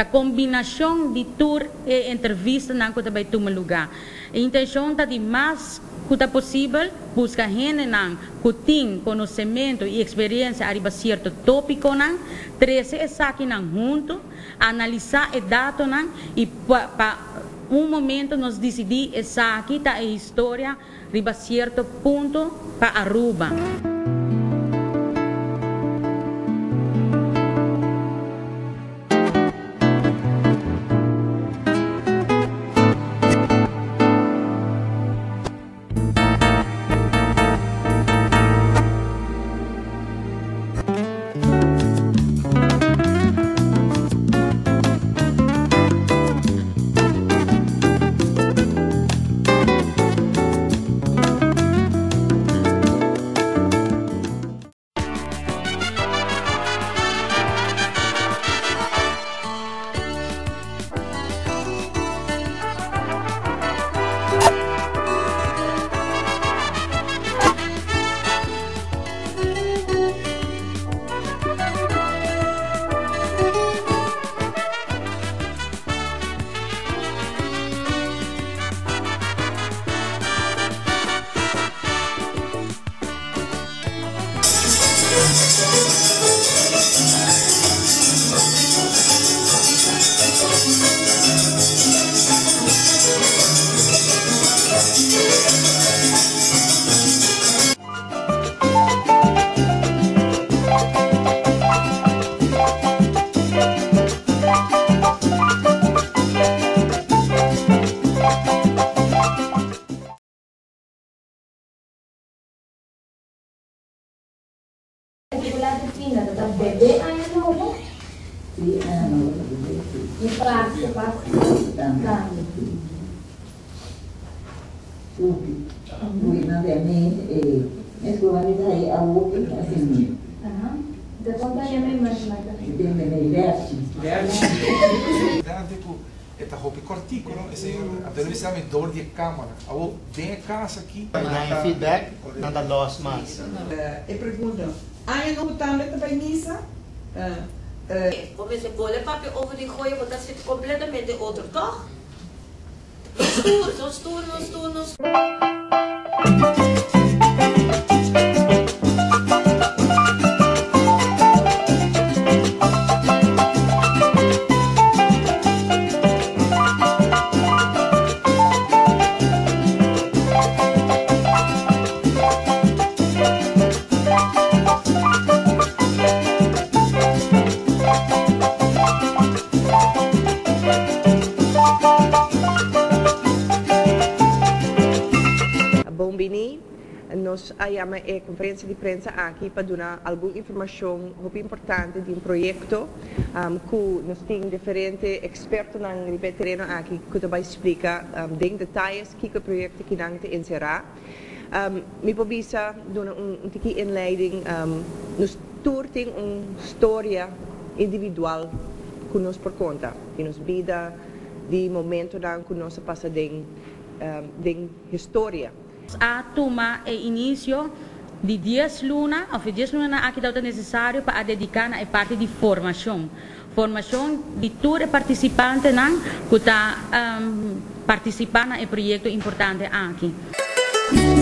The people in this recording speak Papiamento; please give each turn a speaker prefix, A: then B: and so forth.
A: Ta kombinashon di tur e entrevistanan ku ta bai tuma lugá. E intenshon ta di mas ku ta posibel buska hendenan ku tin konosementu i eksperensia ariba sierto tópikonan, trese esakinan huntu, analisá e datonan i pa un momento nos disidí esaki ta e historia riba sierto punto pa Aruba.
B: Chocolate fina ta ta bebe aña nobo?
C: Sí, aña nobo ta bebe, sí.
B: I Pasku, Pasku tambe.
C: Upi, upi nan de mi e mes ku nan ta hayi awoki asi.
B: Aha. Ta konta aña mi mata.
C: Den mi versi.
D: Versi. Dante ku E ta hopi kòrtiku, no? E señor a duna bisa mi dor di e kámara. Awor, den e kas aki.
E: Nan haña feedback, nan ta lòs mas.
F: E pregunta, Aña nobo tambe ta bai misa?
G: Bo mester bole papia over di goya, bo ta sinti completamente otro, toch? Nos tur, nos tur, nos tur, nos.
F: Bon bini. Nos a yama e conferencia di prensa aki pa duna algun informacion hopi importante di un proyecto cu nos tin diferente expertonan riba e tereno aki cu ta bay splica den detayes kico e proyecto kinan ta encera. Mi por bisa duna un tiki inleiding, nos tur tin un storia individual cu nos por conta di nos bida, di momentonan cu nos a pasa den den historia.
A: A tuma e inicio di dies luna of e dies lunanan aki tabata necesario pa a dedica na e parti di formacion. Formacion di tur e participantenan cu ta participa na e proyecto importante aki.